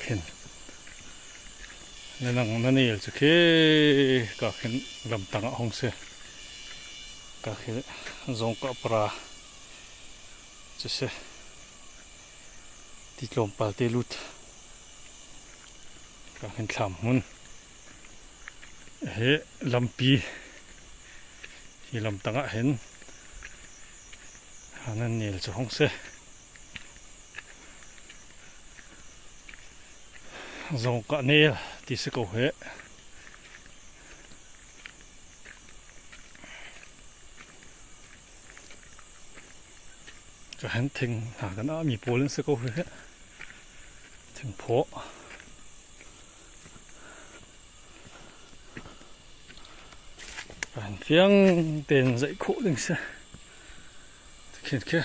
ເຫັນ ແລະ ນັ່ງນັ້ນນີ້ຈະເຄກາເຫັນລຳຕັງອະຫົງເສ ກາເຄ ຈອງກະປຣາ ຈະເຊ ຕິດລົມປາເຕລຸດ ກາເຫັນຖາມຮຸນ ເຮ ລຳປີ ທີ່ລຳຕັງອະເຫັນ ອັນນັ້ນນີ້ຈະຫົງເຊ ຈອງກະເນ ທີ່ສະເກົາເຮ ຈະເຫັນເທັງຫາກັນອະ ມີໂປເລັນສະເກົາເຮ ເທັງໂພ ປານຟຽງເຕັນໃສ່ໂຄດຶງຊະ ເຫັນແຄ່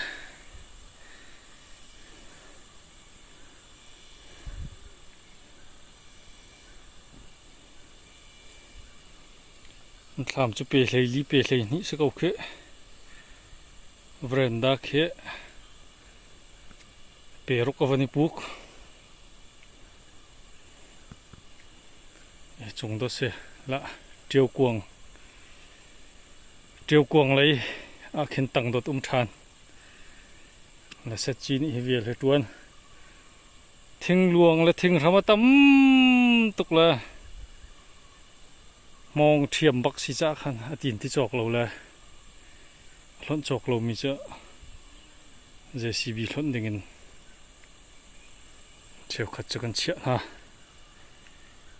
ຖາມຈະເປເລີຍລີເປເລີຍນີ້ສະເກົາເຄ ເວຣນດາເຄ ເປຣົກກະວານິປຸກ ເອ ຈົງໂດເຊ ລະ ຕຽວກວາງ ຕຽວກວາງໄລ ອາເຄັນຕັງໂດດອຸມທານ ລະ ເຊັດຈີນ ອີເວລ ເຮດວນ ທິງຫຼວງ ແລະ ທິງທຳມະຕຳ ຕຸກລະ ມອງທຽມບັກຊີຈາຄັນ ອາຕີນທີ່ຈອກເລົາແລ ລົນຈອກເລົາມີຈະ ເຈຊີບີ ລົນໄດ້ຍິນ ເຊວຄັດຈະກັນເຊຍນາ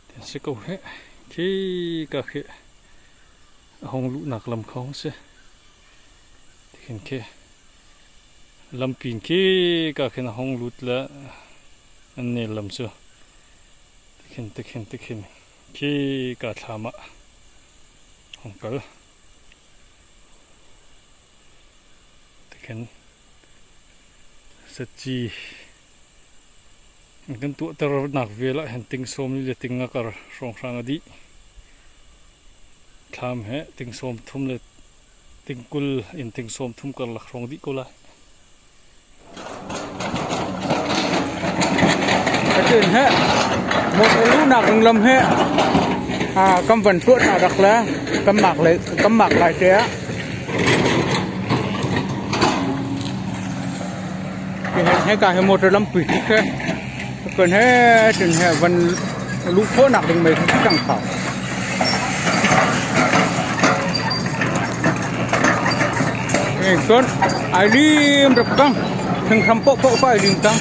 ເຕັນສະເກົາເຮ ເຄກາເຄ ອະຫົງລຸນາກລຳເຂົາເຊ ເຫັນເຄ ລຳປີນເຄກາເຄນະຫົງລຸດລະ ອັນເນລຳເຊ ຕະເຂັນ ຕະເຂັນ ຕະເຂັນ ເຄກາທາມະ ຫົງເກີ ຕະເຂັນ ເຊັດຈີ ກັນຕົວະຕະລະໜັກເວລະ ເຫັນຕິງໂຊມນີ້ເລີຍ ຕິງງາກະຣ ສອງສາງອະດີ ທາມແຮ ຕິງໂຊມທຸມເລີຍ ຕິງກຸນ ເອັນຕິງໂຊມທຸມກັນລະ ສອງດີໂກລາ ກະເດີນແຮ ໂມເຕີລູໜັກໜຶ່ງລຳແຮ ອາ ກຳວັນຕົວະຕາດັກລະ ກຳໝາກເລີຍ ກຳໝາກຫຼາຍແທ້ ເຮັດໃຫ້ການໃຫ້ໂມເຕີລຳປີກແທ້ ເກີນແຮ ຈົນແຮ ວັນລູກໂຄໜັກເດັງໃໝ່ທັງເຂົາ ເອງເກີນ ອາຍລີມດັບກັງ ເຖິງຄຳໂປະໂປະ ອາຍລີມກັງ